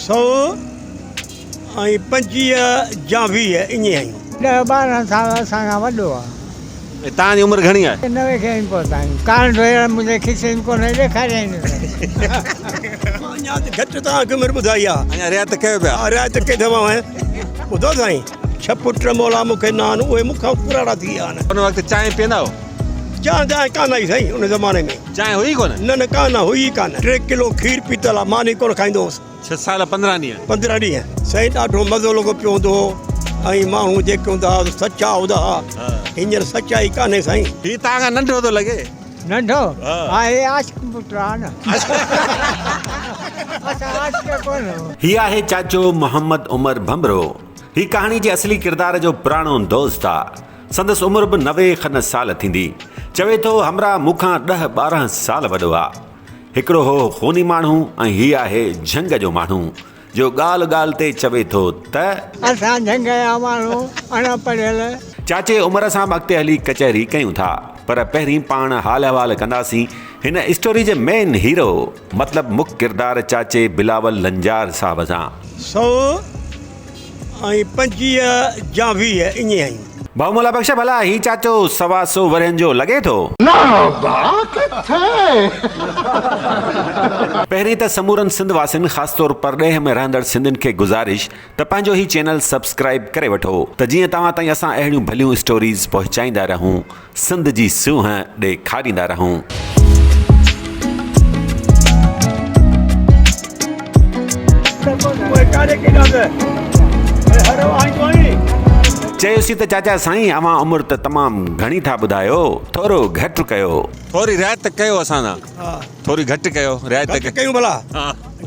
125 يا 20 ائين آهيون. ڏهه 12 سال اسان کان وڏو آ. ۽ توهان جي عمر گهڻي آهي؟ 90 کي ائين پهتا آهيون. ڪارڻ ڍوئيڙ منهنجي کيسي ۾ ڪونهي ڏيکاريائين نه سهي. مان اڃا ته گهٽ توهان کي عمر ٻڌائي آ. اڃا رعايت ڪيو پيا. ها رعايت ڪئي اٿم. ٻڌو سائين ڇهه پٽ مولا مون کي ڏنا آهن اهي مون کان ڪراڙا ٿي ويا آهن. ان وقت چانهه پيئندا هئو؟ چانهه ته ڪانه آئي سائين ان زماني ۾. چانهه هئي ڪونه؟ نه نه ڪانه هئي ئي ڪانه. ٽي ڪلو کير پيتل آ ماني ڪونه کائيندو هوس. ڇهه سال 15 ڏينهن. 15 ڏينهن. سائين ڏاڍو مزو لڳو پيو هوندو هو ۽ ماڻهو جيڪي هوندا ها سچا هوندا ها هينئر سچائي ڪانهي سائين. هي توهان کان ننڍو ٿو لڳي. ننڍو؟ ها هي عاشق پٽ آ نه. اسان عاشق ڪونه هو. هي آهي چاچو محمد عمر ڀنڀرو. هي ڪهاڻي جي اصلي ڪردار جو پراڻو دوست آ. سندس عمر به 90 کن سال ٿيندي. چوي ٿو همراهه مون کان ڏهه 12 سال وڏو آ. هڪڙو هو خوني ماڻهو ۽ هي آهي جهنگ جو ماڻهو جو ڳالهه ڳالهه تي چوي ٿو ته. اسان جهنگ جا ماڻهو اڻ پڙهيل. چاچي عمر سان به اڳتي هلي ڪچهري ڪيون ٿا پر پهرين پاڻ حال احوال ڪنداسين هن اسٽوري جي مين هيرو مطلب مک ڪردار چاچي بلاول لنجار صاحب سان. 125 يا 20 ائين آهيون. ڀائو مولا بخش ڀلا هي چاچو سوا سو ورهين جو لڳي ٿو. نه ابا ڪٿي. پهرين ته سمورن سنڌ واسين خاص طور پرڏيهه ۾ رهندڙ سنڌين کي گذارش ته پنهنجو هي چينل سبسڪرائيب ڪري وٺو ته جيئن توهان تائين اسان اهڙيون ڀليون اسٽوريز پهچائيندا رهون سنڌ جي سونهن ڏيکاريندا رهون. چيوسين ته چاچا سائين اوهان عمر ته تمام گهڻي ٿا ٻڌايو ٿورو گهٽ ڪيو. ٿوري رعايت ڪيو اسان سان. ٿوري گهٽ ڪيو رعايت. گهٽ ڪيون ڀلا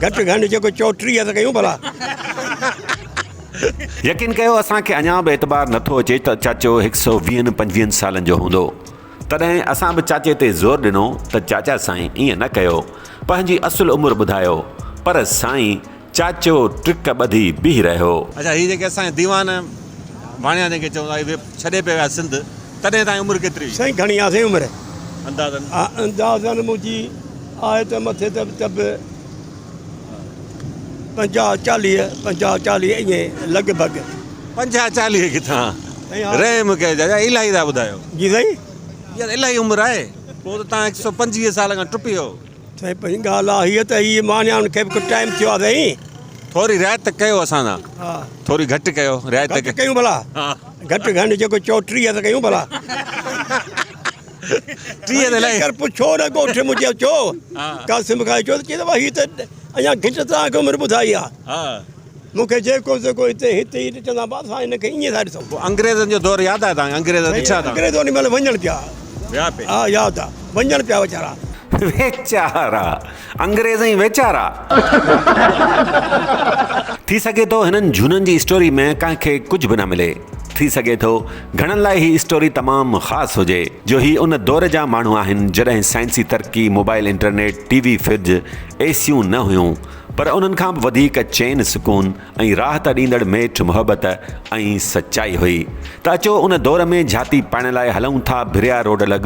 گهٽ گهڻ جيڪو چئو 30 ته ڪيون ڀلا. يقين ڪيو اسان کي اڃا به اعتبار نٿو اچي ته چاچو هڪ سئو ويهن پنجويهن سالن جو هوندو. تڏهن اسان به چاچي تي زور ڏنو ته چاچا سائين ائين نه ڪيو، پنهنجي اصل عمر ٻڌايو. پر سائين چاچو ٽرڪ ٻڌي بيهي رهيو. اڇا هي جيڪي اسان جا ديوان واڻيا جنهن کي چوندا اهي ڇڏي پئي ويا سنڌ تڏهن تائين عمر ڪيتري هئي؟ سائين گهڻي آهي سائين عمر؟ اندازن. اندازن منهنجي آهي ته مٿي ته به. 50 40 50 40 ائين لڳ ڀڳ. 50 40 ڪٿان رحم ڪيو چاچا الاهي ٿا ٻڌايو. جي سائين. يار الاهي عمر آهي پوء ته تان 125 سال کان ٽپي ويو. سائين پنهنجي ڳالهه آهي هيء ته هي مانيائن کي به ٽائيم ٿيو آهي سائين. ٿوري رعايت ڪيو اسان سان. ها. ٿوري گهٽ ڪيو رعايت. گهٽ ڪيون ڀلا. گهٽ گهڻ جيڪو چئو 30 ته ڪيون ڀلا. 30 ته الاهي. جيڪر پڇو نه ڳوٺ منهنجي اچو قاسم کان اچو ته چئي ته هي ته اڃا گهٽ توهان کي عمر ٻڌائي آ. مون کي جيڪو سيڪو هتي هتي ئي چوندا با اسان هن کي ائين ٿا ڏسون. پوء انگريزن جو دور ياد آهي توهان کي انگريز ڏٺا توهان. انگريز انهي مهل وڃڻ پيا. ويا پي. ها ياد آ وڃڻ پيا ويچارا. ويچارا انگريز ۽ ويچارا. ٿي سگهي ٿو هنن جهونن جي اسٽوري ۾ ڪنهن کي ڪجهه به نه ملي. ٿي سگهي ٿو گهڻن لاء هي اسٽوري تمام خاص هجي جو هي ان دور جا ماڻهو آهن جڏهن سائنسي ترقي، موبائل انٽرنيٽ، ٽي وي فرج، اي سيون نه هيون پر انهن کان به وڌيڪ چين سڪون ۽ راحت ڏيندڙ ميٺ محبت ۽ سچائي هئي ته اچو ان دور ۾ جهاتي پائڻ لاء هلون ٿا ڀريا روڊ لڳ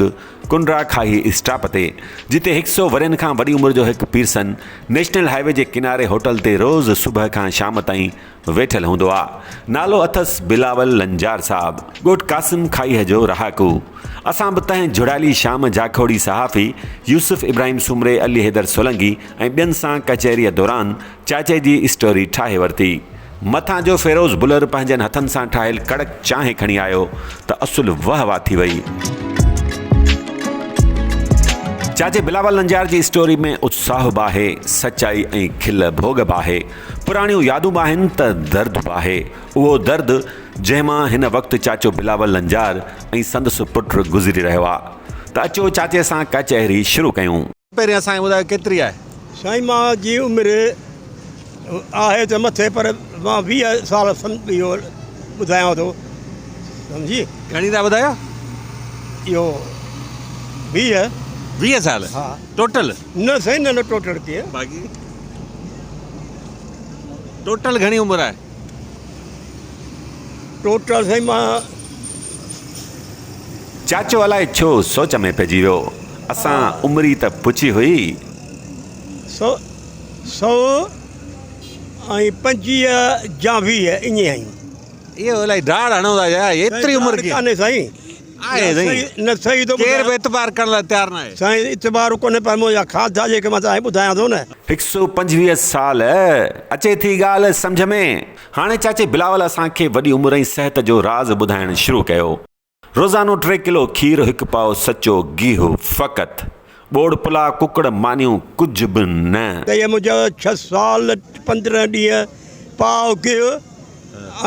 ڪنڊرا کاهي اسٽاپ تي جتي هڪ سئو ورهين کان وڏي عمر جو هڪ پيرسن نيشنل هاء وي جي ڪناري هوٽل تي روز صبح کان شام تائين ويٺل هوندو آ. نالو اٿس بلاول لنجار صاحب، ڳوٺ قاسم کاهيء جو رهاڪو. اسان به تنهن جهڙالي شام جاکوڙي صحافي يوسف ابراهيم سومري، علي حيدر سولنگي ۽ ٻين سان ڪچهريء دوران چاچي جي اسٽوري ٺاهي ورتي. مٿان جو فيروز بلر پنهنجن هٿن سان ٺاهيل ڪڙڪ چانهه کڻي آيو ته اصل وهه واه ٿي وئي. چاچي بلاول لنجار جي اسٽوري ۾ اتساهه به آهي، سچائي ۽ کل ڀوڳ به آهي. پراڻيون يادون به آهن ته درد به آهي. اهو درد جنهن مان هن وقت چاچو بلاول لنجار ۽ سندس پٽ گذري رهيو آ. ته اچو چاچي سان ڪچهري شروع ڪيون. پهرين اسان کي ٻڌايو ڪيتري آهي؟ سائين مان جي عمر آهي ته مٿي پر مان 20 سال اهو ٻڌايان ٿو سمجهي. گهڻي ٿا ٻڌايو؟ اهو 20. 20 سال؟ ها. ٽوٽل؟ نه سائين نه نه ٽوٽل ڪيئن. باقي ٽوٽل گهڻي عمر آهي؟ ٽوٽل سائين مان. چاچو الائي ڇو سوچ ۾ پئجي ويو. اسان عمري ته پڇي هئي. 125 ۽ 25 يا 20 ائين آهيون. اهو الائي ڊاڙ هڻو ٿا يا ايتري عمر ڪيئن. ڪانهي سائين. آهي سائين. نه صحيح ٿو ڪير به اعتبار ڪرڻ لاء تيار ناهي. سائين اعتبار ڪونهي پر منهنجا کاڌا جيڪي مان توهان کي ٻڌايان ٿو نه. هڪ سو 25 سال اچي ٿي ڳالهه سمجهه ۾. هاڻي چاچي بلاول اسان کي وڏي عمر ۽ صحت جو راز ٻڌائڻ شروع ڪيو. روزانو ٽي ڪلو کير هڪ پاء سچو گيهه فقط. ٻوڙ پلاء ڪڪڙ مانيون ڪجهه به نه. ته منهنجا ڇهه سال 15 ڏينهن پاء گيهه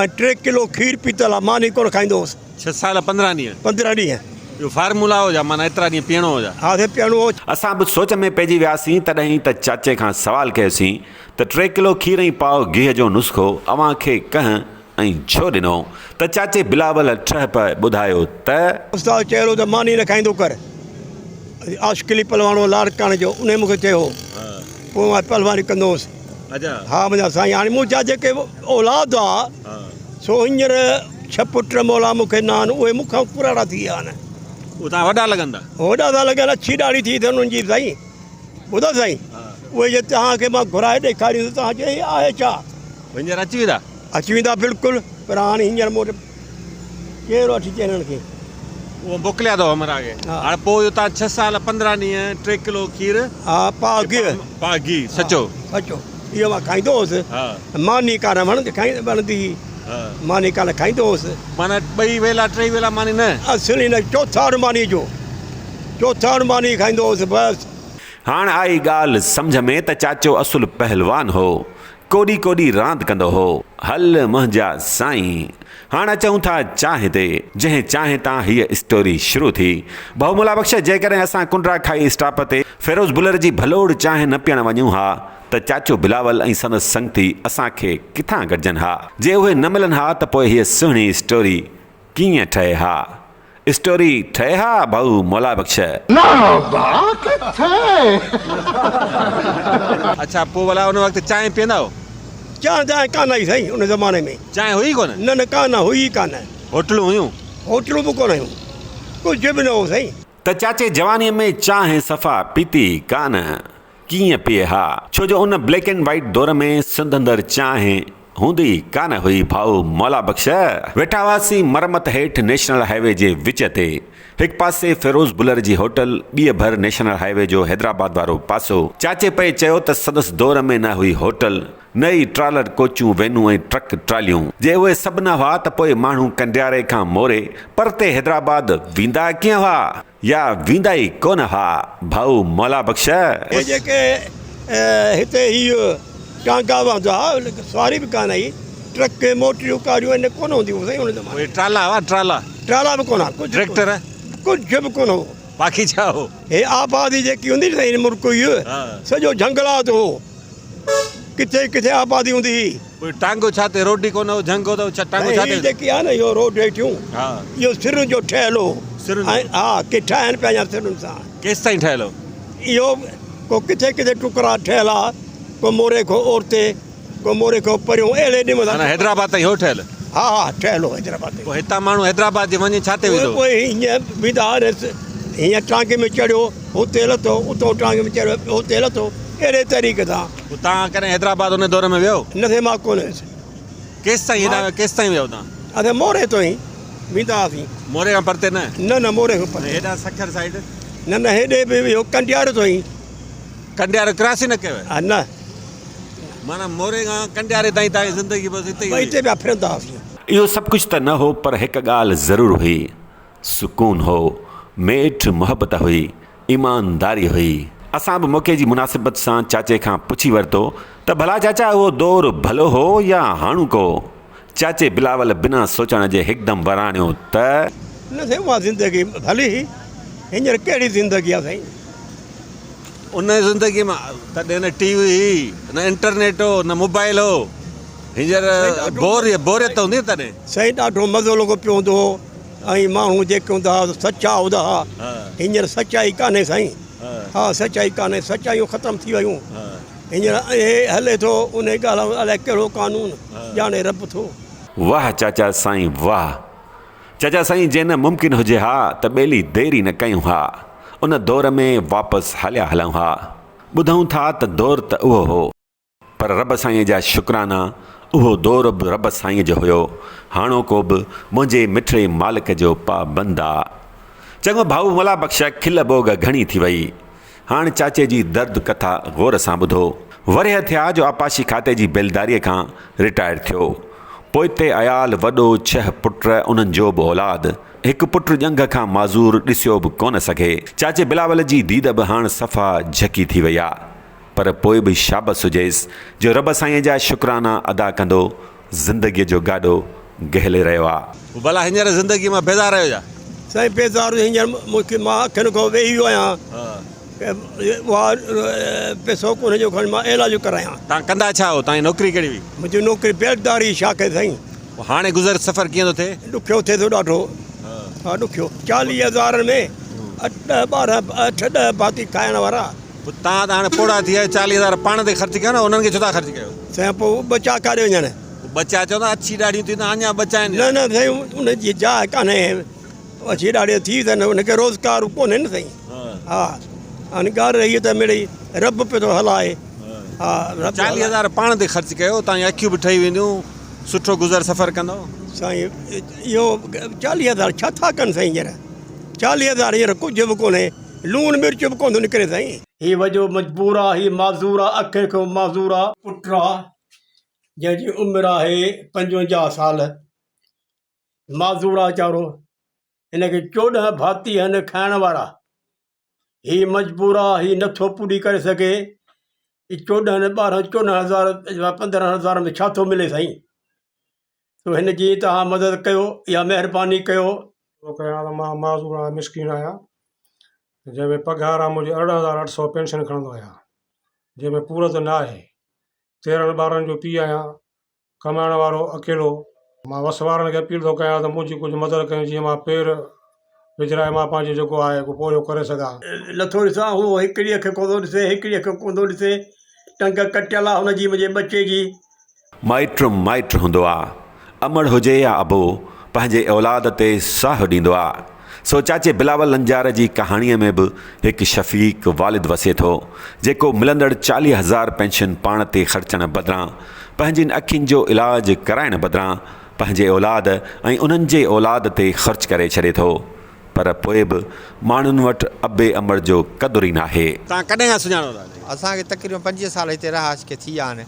۽ ٽي ڪلو کير پيتل آ ماني ڪونه کائيندو هوس. ڇهه سال 15 ڏينهن. 15 ڏينهن. اهو فارمولا هو جا معنيٰ ايترا ڏينهن پيئڻو هو جا. ها سائين پيئڻو هو. اسان به سوچ ۾ پئجي وياسين تڏهن ئي ته چاچي کان سوال ڪيوسين ته ٽي ڪلو کير ۽ پاء گيهه جو نسخو اوهان کي ڪنهن ۽ ڇو ڏنو ته چاچي بلاول ٺهه پهه ٻڌايو ته. استاد چيو ته ماني نه کائيندو ڪر. عاشق علي پهلوان هو لاڙڪاڻي جو انهي مون کي چيو هو. پوء مان پهلواني ڪندو هوس. ها منهنجا سائين هاڻي منهنجا جيڪي اولاد آ سو هينئر ڇهه پٽ مولا مون کي ڏنا آهن اهي مون کان ڪراڙا ٿي ويا آهن. اهي توهان وڏا لڳن ٿا. وڏا ٿا لڳن اڇي ڏاڙهي ٿي اٿن انهن جي سائين. ٻڌو سائين اهي جي توهان کي مان گهرائي ڏيکاريندس توهان چئي هي آهي ڇا. هينئر اچي ويندا؟ اچي ويندا بلڪل پر هاڻي هينئر مون وٽ ڪير وٺي اچي هنن کي. اهو موڪليا اٿو همراهه کي. هاڻي پوء اهو تان ڇهه سال 15 ڏينهن ٽي ڪلو کير. ها پاء گيهه. پاء گيهه سچو. سچو اهو مان کائيندو هوس. ماني ڪانه وڻندي کائيندي وڻندي هئي. ماني ڪانه کائيندو هوس. معنيٰ ٻئي ويلا ٽئي ويلا ماني نه؟ اصل ئي نه چوٿاڙ ماني جو چوٿاڙ ماني کائيندو هوس بس. هاڻ آئي ڳالهه سمجهه ۾ ته چاچو اصل پهلوان هو. ڪوڏي ڪوڏي راند ڪندو هو. هل منهنجا سائين. هاڻ اچون ٿا چانهه تي، جنهن چانهه تان هيء اسٽوري شروع ٿي. ڀائو مولا بخش، جيڪڏهن اسان ڪنڊرا کائي اسٽاپ تي فيروز بلر جي ڀلوڙ چانهه نه پيئڻ وڃون ها ته چاچو بلاول ۽ سندس سنگتي اسان کي ڪٿان گڏجن ها؟ جي اهي نه ملن ها ته پوء هيء سهڻي اسٽوري ڪيئن ٺهي ها؟ اسٽوري ٺهي ها ڀائو مولا بخش؟ نه ابا ڪٿي. اڇا پوء ڀلا ان وقت چانهه پيئندا هئو؟ چانهه چانهه ڪانه هئي سائين ان زماني ۾. چانهه هئي ڪونه؟ نه نه ڪانه هئي ئي ڪانه. هوٽلون هيون؟ هوٽلون به ڪونه هيون. ڪجهه به نه هو سائين. ته چاچي جوانيء ۾ چانهه صفا پيتي ئي ڪانه. ڪيئن پيئي ها؟ ڇو جو ان بليڪ اينڊ وائيٽ دور ۾ سنڌ اندر چانهه هوندي ئي ڪانه هئي ڀائو مولا بخش ويٺا هئاسين مرمت هيٺ نيشنل هاء وي جي وچ تي هڪ پاسي فيروز بلر جي هوٽل ٻيء ڀر نيشنل هاء وي جو حيدرآباد وارو پاسو چاچي پئي چيو ته سندس دور ۾ نه هئي هوٽل نه ئي ٽرالر ڪوچون وينون ۽ ٽرڪ ٽراليون جي اهي سڀ نه هئا ته پوء ماڻهو ڪنڊياري کان موري پرتي حيدرآباد ويندا ڪيئن هئا؟ يا ويندا ئي ڪونه ها ڀائو مولا بخش. هي جيڪي هتي هي ٽانگا وهندا ها سواري به ڪانه هئي ٽرڪ موٽريون ڪاريون ان ڪونه هونديون هيون سائين ان زماني ۾. ٽرالا هئا ٽرالا. ٽرالا به ڪونه ها ڪجهه ٽريڪٽر. ڪجهه به ڪونه هو. باقي ڇا هو. هي آبادي جيڪي هوندي سائين هن ملڪ هي سڄو جهنگلات هو ڪٿي ڪٿي آبادي هوندي هئي. پوء ٽانگو ڇا تي روڊ ئي ڪونه هو جهنگ هو ته ڇا ٽانگو ڇا تي. هي جيڪي آهي نه اهو روڊ هيٺيون اهو سرن جو ٺهيل هو. سرن جو. ها ڪي ٺاهن پيا اڃا سرن سان. ڪيستائين ٺهيل هو؟ اهو ڪو ڪٿي ڪٿي ٽڪرا ٺهيل آ ڪو موري کان اورتي ڪو موري کان پريون اهڙي ڏم معنيٰ حيدرآباد تائين هو ٺهيل؟ ها ها ٺهيل هو حيدرآباد تائين. پوء هتان ماڻهو حيدرآباد جي وڃي ڇا تي ويندو هو؟ پوء هيئن ويندا ها هيئن ٽانگي ۾ چڙهيو هتي لٿو اتو ٽانگي ۾ چڙهيو هتي لٿو اهڙي طريقي سان. پوء توهان ڪڏهن حيدرآباد ان دور ۾ ويو؟ نه سائين مان ڪونه ويس. ڪيستائين هيڏانهن ڪيستائين ويو توهان؟ اسين موري تائين ويندا هئاسين. موري کان پرتي نه؟ نه نه موري کان پرتي. ۽ هيڏانهن سکر سائيڊ؟ نه نه هيڏي به ويو ڪنڊيارو تائين. ڪنڊيارو ڪراس ئي نه ڪيو؟ ها نه. معنيٰ موري کان ڪنڊياري تائين توهان جي زندگي بس اتي ئي هئي. اتي پيا ڦرندا هئاسين. اهو سڀ ڪجهه ته نه هو پر هڪ ڳالهه ضرور هئي سڪون هو، ميٺ محبت هئي، ايمانداري هئي. اسان به موقعي جي مناسبت سان چاچي کان پڇي ورتو ته ڀلا چاچا اهو دور ڀلو هو يا هاڻوڪو؟ چاچي بلاول بنا سوچڻ جي هڪدم وراڻيو ته. نه سائين اها زندگي ڀلي هئي، هينئر ڪهڙي زندگي آهي سائين. ان زندگي ۾ تڏهن نه ٽي وي هئي، نه انٽرنيٽ هو، نه موبائل هو. هينئر بوريت هوندي تڏهن. سائين ڏاڍو مزو لڳو پيو هوندو هو. ۽ ماڻهو جيڪي هوندا ها سچا هوندا ها هينئر سچائي ڪانهي سائين ها سچائي ڪانهي سچايون ختم ٿي ويون هينئر هي هلي ٿو ان ڳالهه الائي ڪهڙو قانون ڄاڻي رب ٿو. واھ چاچا سائين واھ چاچا سائين جي نه ممڪن هجي ها ته ٻيلي دير ئي نه ڪيون ها ان دور ۾ واپس هليا هلون ها ٻڌون ٿا ته دور ته اهو هو. پر رب سائينء جا شڪرانا، اهو دور به رب سائينء جو هيو، هاڻوڪو به منهنجي مٺڙي مالڪ جو پابند آ. چڱو ڀائو مولا بخش کل ٻوڳ گهڻي ٿي وئي. هاڻ چاچي جي درد ڪٿا غور سان ٻڌو. ورهيه ٿيا جو آبپاشي کاتي جي بيلداريء کان رٽائر ٿيو. پوئتي عيال وڏو، ڇهه پٽ، انهن جو به اولاد. هڪ پٽ ڄنگهه کان معذور ڏسيو به ڪونه سگهي. چاچي بلاول جي ديد به هاڻ صفا جهڪي ٿي وئي آ. پر پوء به شابس هجيس جو رب سائينء جا شڪرانا ادا ڪندو زندگيء جو گاڏو گهلي رهيو آ. ڀلا هينئر زندگيء مان بيزار آهيو ڇا؟ سائين بيزار هينئر مون کي مان اکين کان ويهي ويو آهيان اها پئسو ڪونهي جو کڻي مان علاج ڪرايان. توهان ڪندا ڇا هو؟ توهان جي نوڪري ڪهڙي هئي؟ منهنجي نوڪري بيلداري شاخ سائين. هاڻي گذر سفر ڪيئن ٿو ٿئي؟ ڏکيو ٿئي ٿو ڏاڍو. ها ڏکيو. 40 هزارن ۾ اٺ ڏهه ٻارهن اٺ ڏهه ڀاتي کائڻ وارا. پوء توهان ته هاڻي پوڙها ٿي ويا آهيو، 40 هزار پاڻ تي خرچ ڪيو نه، انهن کي ڇو ٿا خرچ ڪيو؟ سائين پوء ٻچا ڪاڏي وڃن؟ پوء ٻچا چوندا اڇي ڏاڙهيون ٿيون ته اڃا ٻچا آهن. نه نه سائين ان جي جاء ڪانهي، اڇي ڏاڙهي ٿي ته ان کي روزگار ڪونهي نه سائين. ها هاڻي ڳالهه رهي ته مڙئي رب پيو ٿو هلائي. ها رب 40 هزار پاڻ تي خرچ ڪيو، توهان جون اکيون به ٺهي وينديون، سٺو گذر سفر ڪندؤ. سائين اهو 40 هزار ڇا ٿا ڪن سائين هينئر، 40 هزار هينئر ڪجهه به ڪونهي. لوڻ مرچ به ڪونه ٿو نڪري سائين. هي وڄو مجبور آ، هي معذور آ، اکين کان معذور آ. پٽ آ جنهن جي عمر آهي 55 سال، معذور آ ويچارو، هن کي 14 ڀاتي آهن کائڻ وارا، هي مجبور آ، هي نٿو پوري ڪري سگهي، هي 14 ٻارهن 14 هزار 15 هزار ۾ ڇا ٿو ملي سائين، سو هن جي توهان مدد ڪيو يا مهرباني ڪيو. ڪيان ته مان معذور آهيان مسڪين آهيان جنهن ۾ پگهار آهي منهنجي 18800 پينشن کڻندو آهيان جنهن ۾ پورت نه آهي 13 ٻارن جو پيء آهيان ڪمائڻ وارو اڪيلو مان وس وارن کي اپيل ٿو ڪيان ته منهنجي ڪجهه مدد ڪيو جيئن مان پير وجهرائي مان پنهنجو جيڪو آهي ڪو پورهيو ڪري سگهان. نٿو ڏسان هو هڪڙي اک ڪونه ٿو ڏسي هڪڙي اک ڪونه ٿو ڏسي ٽنگ ڪٽيل آهي هن جي منهنجي ٻچي جي. مائٽ مائٽ هوندو آ. امڙ هجي يا ابو، پنهنجي اولاد تي ساهه ڏيندو آ. سو چاچي بلاول لنجار جي ڪهاڻيء ۾ به هڪ شفيق والد وسي ٿو، جيڪو ملندڙ 40 هزار پينشن پاڻ تي خرچڻ بدران پنهنجين اکين جو علاج ڪرائڻ بدران پنهنجي اولاد ۽ انهن جي اولاد تي خرچ ڪري ڇڏي ٿو. پر پوء به ماڻهن وٽ ابي امڙ جو قدر ئي ناهي. توهان ڪڏهن کان سڃاڻو ٿا؟ اسان کي تقريبن 25 سال هتي رهائش کي ٿي ويا آهن.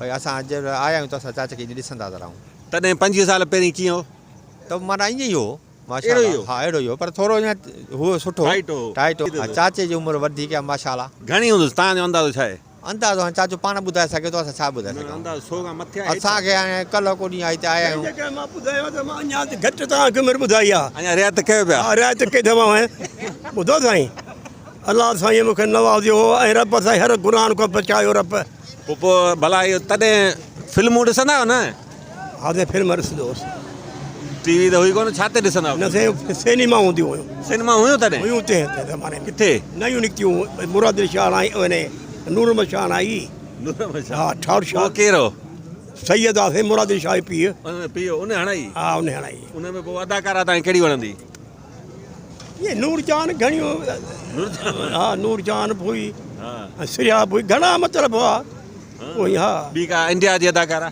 ڀئي اسان جڏهن آيا آهيون ته اسان چاچا کي ائين ڏسندا ٿا رهون. تڏهن 25 سال پهرين ڪيئن هو؟ ته به معنيٰ ائين ئي هو. ماشاء الله ها اهڙو ئي هو پر ٿورو ائين هو سٺو ٽائيٽ هو. ٽائيٽ هو. ها چاچي جي عمر وڌيڪ آهي ماشاء الله. گهڻي هوندس توهان جو اندازو ڇا آهي؟ اندازو هاڻي چاچو پاڻ ٻڌائي سگهي ٿو اسان ڇا ٻڌائي سگهون. اندازو سو کان مٿي آهي هيٺ اسان کي هاڻي ڪلهه ڪو ڏينهن هتي آيا آهيون. جيڪڏهن مان ٻڌايان ته مان اڃا گهٽ توهان کي عمر ٻڌائي آهي. اڃا رعايت ڪيو پيا. ها رعايت ڪئي اٿم ٻڌو سائين. الله سائين مون کي نوازيو هو ۽ رب سائين هر گناهن کان بچايو رب. پوء پوء ڀلا اهو تڏهن فلمون ڏسندا هئو نه؟ ها سائين فلم ڏسندو هوس. ٽي وي ته هئي ڪونه ڇا تي ڏسندا هئو؟ نه سائين سئنيما هونديون هيون. سئنيما هيون تڏهن؟ هيون تنهن زماني ۾. ڪٿي؟ نيون نڪتيون مراد علي شاهه هڻائي اني نور محمد شاهه هڻائي. نور محمد شاهه. ها ٺاهر شاهه. اهو ڪير هو؟ سيد آ سائين مراد علي شاهه جو پيء. ان جو پيء ان هڻائي؟ ها ان هڻائي. ان ۾ پوء اداڪارا توهان کي ڪهڙي وڻندي؟ اهي نور جهان گهڻيون ها نور جهان به هئي ۽ سريا به هئي گهڻا مطلب هئا اهي ها. ٻي ڪا انڊيا جي اداڪارا؟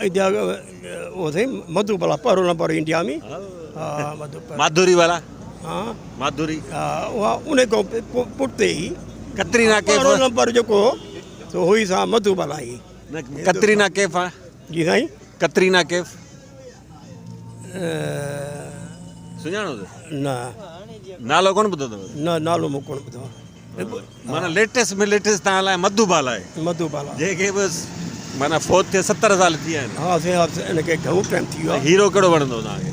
انڊيا اهو سائين مڌو بالا پهريون نمبر انڊيا ۾ ها مڌو ماڌوري والا ها ماڌوري ها اها ان کان پٺتي ئي ڪترينا ڪيف پهريون نمبر جيڪو هو سو هئي سا مڌو بالا ئي. نه ڪترينا ڪيف آ. جي سائين. ڪترينا ڪيف. سڃاڻو ته؟ نه. نالو ڪونه ٻڌو اٿو؟ نه نالو مون ڪونه ٻڌو آهي. معنيٰ ليٽيسٽ ۾ ليٽيسٽ توهان لاء مڌو بالا آهي. مڌو بالا. جنهن کي به معنيٰ فوت ٿئي 70 سال ٿي ويا آهن. ها سائين ها ان کي گهڻو ٽائيم ٿي ويو آهي. هيرو ڪهڙو وڻندو توهان کي؟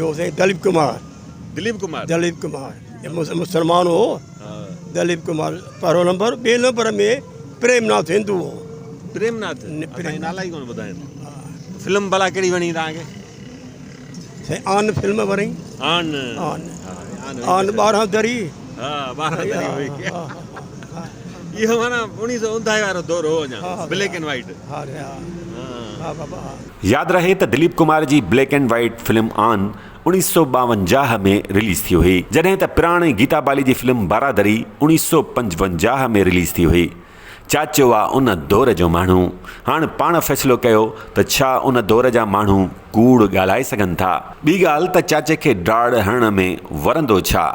اهو سائين دليپ ڪمار. دليپ ڪمار. دليپ ڪمار مسلمان هو. دليپ ڪمار پهريون نمبر ٻئي نمبر ۾ پريم ناٿ هندو هو. پريم ناٿ اسان نالا ئي ڪونه ٻڌا آهن. فلم ڀلا ڪهڙي وڻي توهان کي؟ سائين آن فلم وڻي. آن آن آن 12 دري. ها 12 دري هئي. اهو معنيٰ 1979 وارو دور هو اڃا بليڪ اينڊ وائيٽ. ها ها بابا ها. ياد رهي ته دليپ ڪمار جي black and white film on 1952 ۾ release ٿي هئي، جڏهن ته پراڻي گيتا بالي جي فلم بارادري 1955 ۾ رليز ٿي هئي. چاچو آ ان دور جو ماڻهو. هاڻ پاڻ فيصلو ڪيو ته ڇا ان دور جا ماڻهو ڪوڙ ڳالهائي سگهن ٿا؟ ٻي ڳالهه ته چاچي کي ڊاڙ هڻڻ ۾ ورندو ڇا؟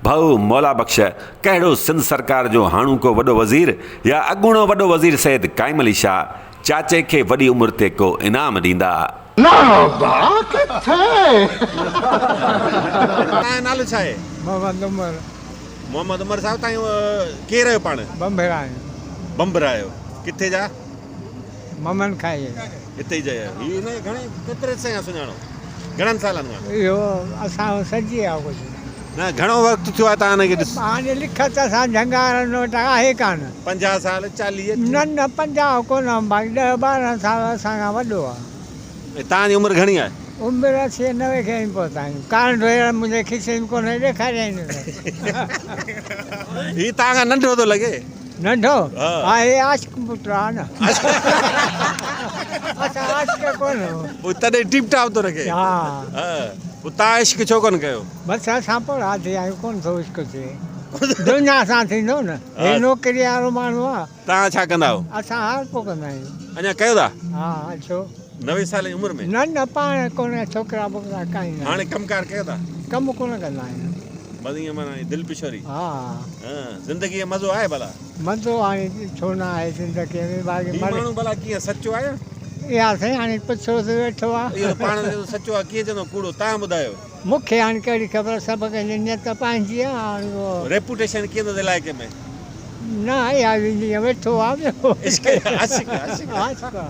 ڀائو مولا بخش ڪهڙو سنڌ سرڪار جو هاڻوڪو وڏو وزير يا اڳوڻو وڏو وزير سيد قائم علي شاهه چاچي کي وڏي عمر تي ڪو انعام ڏيندا؟ نه ابا ڪٿي. تنهن جو نالو ڇا آهي؟ محمد عمر. محمد عمر صاحب تائين ڪير آهيو پاڻ؟ ڀنڀرا آهيون. ڀنڀرا آهيو ڪٿي جا؟ ممن کائي. هتي ئي جا آهيو. هي هن کي گهڻي ڪيتري عرصي کان سڃاڻو؟ گهڻن سالن کان؟ اهو اسان جو سڄي آهي ڪجهه. نه گهڻو وقت ٿيو آهي تان هن کي ڏس. هاڻي لکت اسان جهنگارن وٽ آهي ڪانه. 50 سال 40. نه نه 50 ڪونه باقي 10 12 سال اسان کان وڏو آهي. ۽ توهان جي عمر گهڻي آهي؟ عمر 80 90 کي اڃ پهتا آهيون. ڪارڻ ڍوئيڙ منهنجي کيسي ۾ ڪونهي ڏيکاريائين نه ته. هي توهان کان ننڍو ٿو لڳي. ننڍو؟ ها هي عاشق پٽ آ نه. اسان عاشق ڪونه. پوء تڏهن ٽيپ ٽاپ ٿو رکي. ها. پوء توهان عشق ڇو ڪونه ڪيو؟ بس اسان پوڙها ٿي ويا آهيون ڪونه ٿو عشق ٿئي. دنيا سان ٿيندو نه. هي نوڪري وارو ماڻهو آ. توهان ڇا ڪندا آهيو؟ اسان هارپو ڪندا آهيون. اڃا ڪيو ٿا؟ ها ڇو؟ 90 سال جي عمر ۾؟ نه نه پاڻ ڪونه ڇوڪرا ٻوڪرا ڪائين نه. هاڻي ڪم ڪار ڪيو ٿا؟ ڪم ڪونه ڪندا آهيون. بس ائين معنيٰ دل پشوري. ها. ها زندگي جو مزو آهي ڀلا؟ مزو هاڻي ڇو نه آهي زندگي ۾ باقي هي ماڻهو ڀلا ڪيئن سچو آهي؟ اها سائين هاڻي پڇو ته ويٺو آ. اهو ته پاڻ چوندو سچو آ ڪيئن چوندو ڪوڙو تان ٻڌايو. مون کي هاڻي ڪهڙي خبر سڀ ڪنهن جي نيت پنهنجي آ هاڻي اهو. ريپوٽيشن ڪيئن اٿس علائقي ۾؟ نه اها جيئن ويٺو آ ٻيو. عشق عاشق عاشق عاشق آ.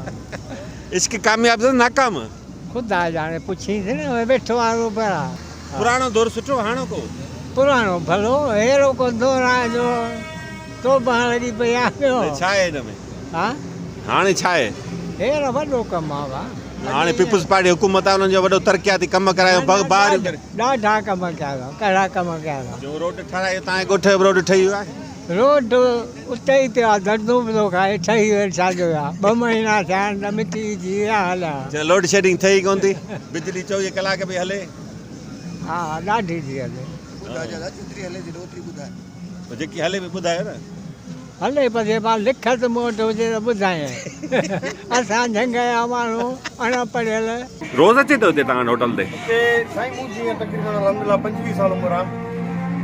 عشق ڪامياب اٿس ناڪام؟ خدا ڄاڻي پڇينس نه ويٺو آ روبرا. پراڻو دور سٺو هاڻوڪو؟ پراڻو ڀلو اهڙو ڪو دور آهي جو توبه لڳي پئي آ ٻيو. ڇا آهي هن ۾؟ ها؟ هاڻي ڇا آهي؟ هينئر وڏو ڪم آ ڀا. هاڻي پيپلز پارٽي حڪومت آ انهن جو وڏو ترقياتي ڪم ڪرايو بغ بار ڏاڍا ڪم ڪيا اٿا ڪهڙا ڪم ڪيا اٿا. جو روڊ ٺهرايو تان جي ڳوٺ جو به روڊ ٺهي ويو آهي. روڊ اتي ئي پيو آ دردون به ٿو کائي ٺهي ويو ڇا جو ويا ٻه مهينا ٿيا آهن ته مٽي وجهي ويا هليا. چي لوڊ شيڊنگ ٿئي ئي ڪونه ٿي بجلي 24 ڪلاڪ پئي هلي. ها ڏاڍي ٿي هلي. پوء جيڪي هلي پئي ٻڌايو نه. هلي پڇي پاڻ لکت مون وٽ هجي ته ٻڌايانء. اسان جهنگ جا ماڻهو اڻ پڙهيل. روز اچي ٿو هتي توهان وٽ هوٽل تي؟ هتي سائين مون جيئن تقريبن الحمدلله 25 سال عمر آ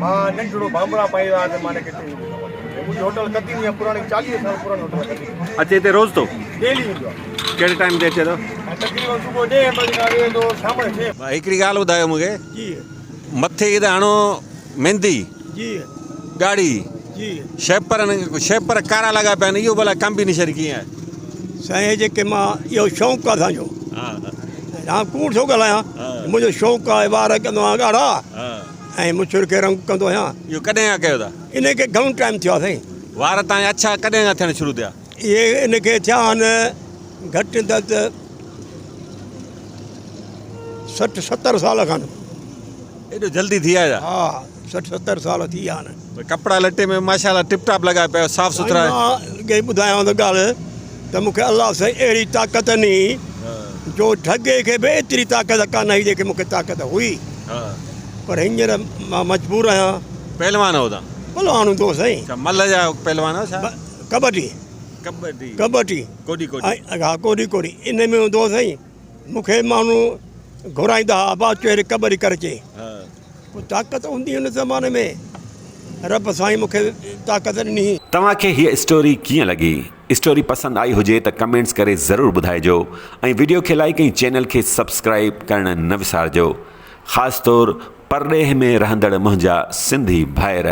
مان ننڍڙو بانبڙا پائيندا هئا ته مان هن کي هتي ايندو هوس هي منهنجي هوٽل قديمي آ پراڻي 40 سال پراڻي هوٽل آ قديمي. اچي هتي روز ٿو؟ ڊيلي ايندو آ. ڪهڙي ٽائيم تي اچي ٿو؟ تقريبن صبح ڏهين بجي کان ويهندو شام جو ڇهين. هڪڙي ڳالهه ٻڌايو مون کي. جي. مٿي کي ته هڻو ميندي. جي. ڳاڙهي. جي. شيپر شيپر ڪارا لڳا پيا آهن اهو ڀلا ڪمبينيشن ڪيئن آهي؟ سائين هي جيڪي مان اهو شوق آهي اسان جو ها ڪوڙ ٿو ڳالهايان منهنجو شوق آهي وار ڪندو آهيان ڳاڙها ۽ مڇر کي رنگ ڪندو آهيان. اهو ڪڏهن کان ڪيو ٿا؟ ان کي گهڻو ٽائيم ٿيو آهي سائين. وار تان جا اڇا ڪڏهن کان ٿيڻ شروع ٿيا؟ اهي ان کي ٿيا آهن گهٽ ۾ گهٽ 60 70 سال کن. ايڏو جلدي ٿي آيا؟ ها 60 70 سال ٿي ويا آهن. ڪپڙا لٽي ۾ ماشاء الله ٽپ ٽاپ لڳا پيا صاف سٿرا. سائين مان اڳي ئي ٻڌايانو ٿو ڳالهه ته مون کي الله سائين اهڙي طاقت ڏني جو ڍڳي کي به ايتري طاقت ڪانه هئي جيڪي مون کي طاقت هئي پر هينئر مان مجبور آهيان. پهلوان هو تان؟ پهلوان هوندو هوس سائين. ڇا ملهه جا پهلوان هو ڇا؟ ڪٻڊي. ڪٻڊي. ڪٻڊي. ڪوڏي ڪوڏي. ها ڪوڏي ڪوڏي ان ۾ هوندو هوس سائين. مون کي ماڻهو گهرائيندا ها ابا اچ هيڏي ڪٻڊي ڪر اچي. پوء طاقت هوندي هئي ان زماني ۾ رب سائين مون کي طاقت ڏني. توهان کي هيء اسٽوري ڪيئن لڳي؟ اسٽوري پسند آئي هجي ته ڪمينٽس ڪري ضرور ٻڌائجو ۽ وڊيو کي لائيڪ ۽ چينل کي سبسڪرائيب ڪرڻ نه وسارجو خاص طور پرڏيهه ۾ رهندڙ منهنجا سنڌي ڀائر.